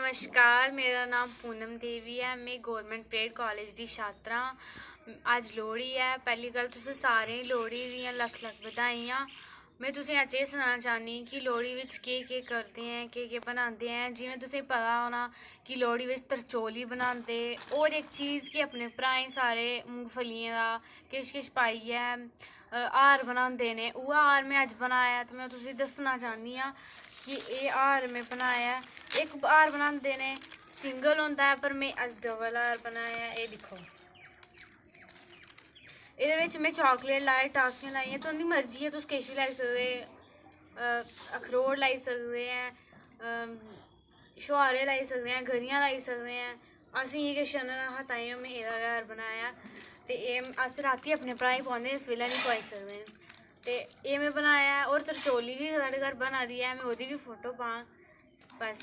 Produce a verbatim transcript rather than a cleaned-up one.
नमस्कार, मेरा नाम पूनम देवी ऐ। में गौरमेंट परेड कालेज दी छात्रा आं। अज्ज लोह्ड़ी ऐ। पैह्ली गल्ल, तुसें सारें गी लोह्ड़ी दियां लक्ख लक्ख बधाइयां। में तुसें अज्ज एह् सनाना चाह्न्नी कि लोह्ड़ी बिच केह् केह् करदे ऐं, केह् केह् बनांदे ऐं। जि'यां तुसें पता होना कि लोह्ड़ी बिच तरचौली बनांदे, होर इक चीज़ कि अपने भ्राएं सारे मुंगफलियें दा किश किश पाइयै, अ, हार बनांदे न। उ'ऐ हार में अज्ज बनाया ते में तुसें दस्सना चाह्न्नी आं कि एह् हार में बनाया ऐ। इक हार बनांदे न, सिंगल होंदा ऐ, पर में अज्ज डबल हार बनाया ऐ। एह् दिक्खो, एह्दे बिच में चाकलेट लाए, टाफियां लाइयां, तुं'दी मर्जी ऐ, तुस किश बी लाई सकदे। अ, अखरोट लाई सकदे ऐ, अ, छुहारे लाई सकदे ऐ, गरियां लाई सकदे ऐ। असें इ'यै किश आह्ने दा हा, ताइयों में एह्दा गै हार बनाया। ते एह् अस रातीं अपने भ्राएं गी पोआंदे, इस बेल्लै निं पोआई सकदे न। ते एह् में बनाया ऐ। होर तरचौली बी साढ़े घर बना दी ऐ, में ओह्दी बी फोटो पाङ। बस,